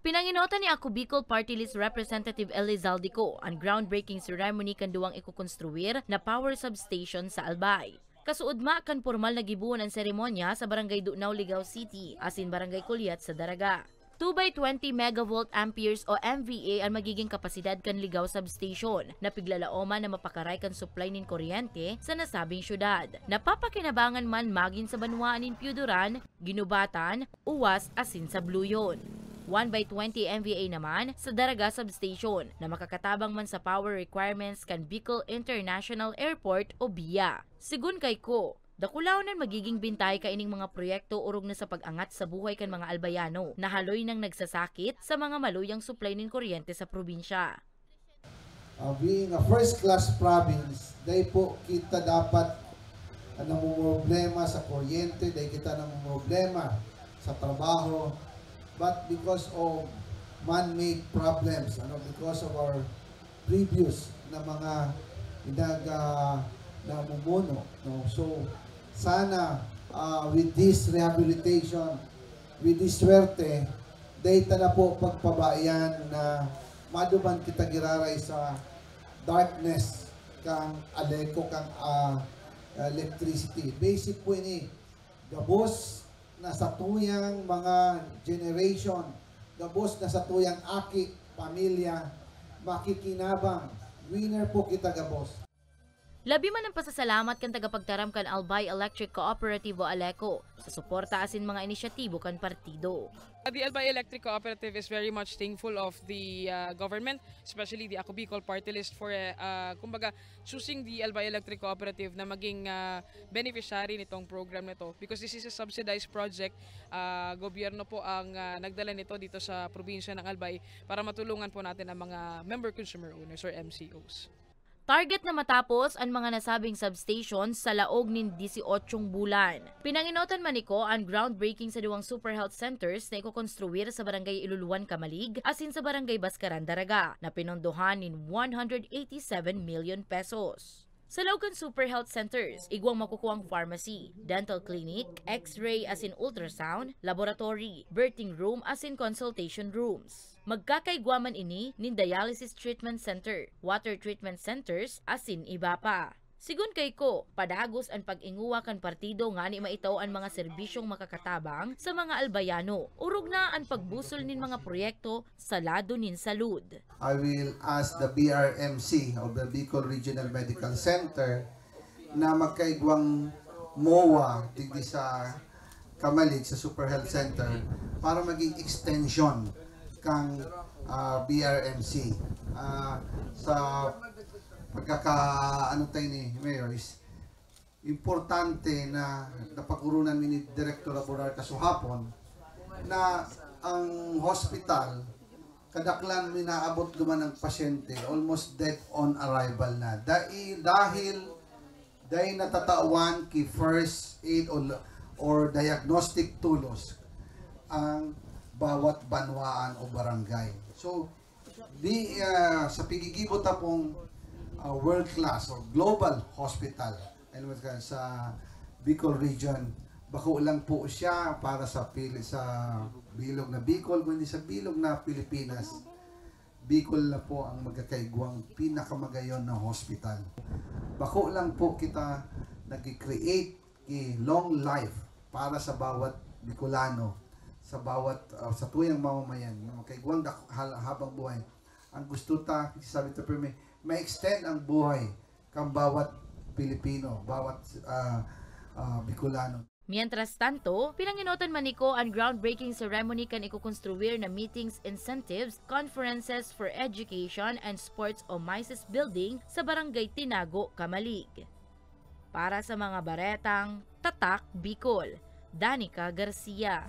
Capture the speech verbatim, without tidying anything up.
Pinangenotan ni Ako Bicol Party List Representative Elizalde Co an groundbreaking ceremony kan duwang ikokonstruir na power substation sa Albay. Kasuodma kan pormal na gibohon an seremonya sa Barangay Dunao, Ligao City, asin Barangay Culiat sa Daraga. Two by twenty megavolt amperes o M V A an magiging kapasidad kan Ligao Substation, na piglalaoman na mapakaray kan supply nin kuryente sa nasabing syudad. Napapakinabangan man magin sa banwaan nin Piyuduran, Ginubatan, Uwas asin Sabluyon. One by twenty M V A naman sa Daraga Substation, na makakatabang man sa power requirements kan Bicol International Airport o BIA. Sigun kay Co, dakulaon an magiging bentahe kaining mga proyekto orog na sa pag-angat sa buhay kan mga Albayano na haloy nang nagsasakit sa mga maluyang supply nin kuryente sa probinsya. Uh, being a first class province, dai po kita dapat uh, namumroblema sa kuryente, dai kita namumroblema sa trabaho. But because of man-made problems, ano, because of our previous na mga inag uh, namumuno, no? So sana uh, with this rehabilitation, with this swerte, dai ta na po pagpabayan na maduman kita giraray sa darkness kang ALECO, kang uh, electricity. Basic po ini. Gabos na satuyang mga generation, gabos na satuyang aki, pamilya, makikinabang. Winner po kita gabos. Labi man ang pasasalamat kan tagapagtaram kan Albay Electric Cooperative o ALECO sa suporta asin mga inisyatibo kan partido. The Albay Electric Cooperative is very much thankful of the uh, government, especially the Ako Bicol Party List for, uh, kumbaga, choosing the Albay Electric Cooperative na maging uh, beneficiary nitong program na to, because this is a subsidized project. Uh, gobyerno po ang uh, nagdala nito dito sa probinsya ng Albay para matulungan po natin ang mga member consumer owners or M C Os. Target na matapos an mga nasabing substation sa laog nin disiotsyong bulan. Pinangenotan man ni Co an groundbreaking sa duwang super health centers na ikokonstruir sa Barangay Iluluan, Camalig, asin sa Barangay Bascaran, Daraga, na pinondohan nin one hundred eighty-seven million pesos. Sa laog kan super health centers, igwang makukuang pharmacy, dental clinic, x-ray asin ultrasound, laboratory, birthing room asin consultation rooms. Magkakaigwa man ini nin dialysis treatment center, water treatment centers, asin iba pa. Sigun kay Co, padagos an pag-ingowa kan partido ngani maitao an mga serbisyong makakatabang sa mga Albayano. Orog na an pagbusol nin mga proyekto sa lado nin salud. I will ask the B R M C of the Bicol Regional Medical Center na magkaigwang MOA digdi sa Camalig sa Super Health Center para maging extension kang uh, B R M C. Uh, sa pagkaka ano tayo ni Mayor is importante na napag-urunan mi ni Director Abonar kasuhapon na ang hospital kadaklan minaabot duman ang pasyente almost dead on arrival na dahil dahil dahil natatawan ki first aid or, or diagnostic tools ang bawat banwaan o barangay. So, di uh, sa pigigibo ta pong uh, world class o global hospital sa Bicol region, bako lang po siya para sa pili sa bilog na Bicol kundi sa bilog na Pilipinas. Bicol na po ang magkakaigwang pinakamagayon na hospital. Bako lang po kita nag-create ki long life para sa bawat Bicolano, sa bawat uh, sa tuyang mamamayan na makaigwang habang buhay. Ang gusto ta, sabi ta permi, ma-extend ang buhay kang bawat Pilipino, bawat uh, uh, Bicolano. Mientras tanto, pinanginotan man ni Co an groundbreaking ceremony kan ikokonstruir na Meetings, Incentives, Conferences for Education and Sports o MICES Building sa Barangay Tinago, Camalig. Para sa mga baretang Tatak Bicol, Danica Garcia.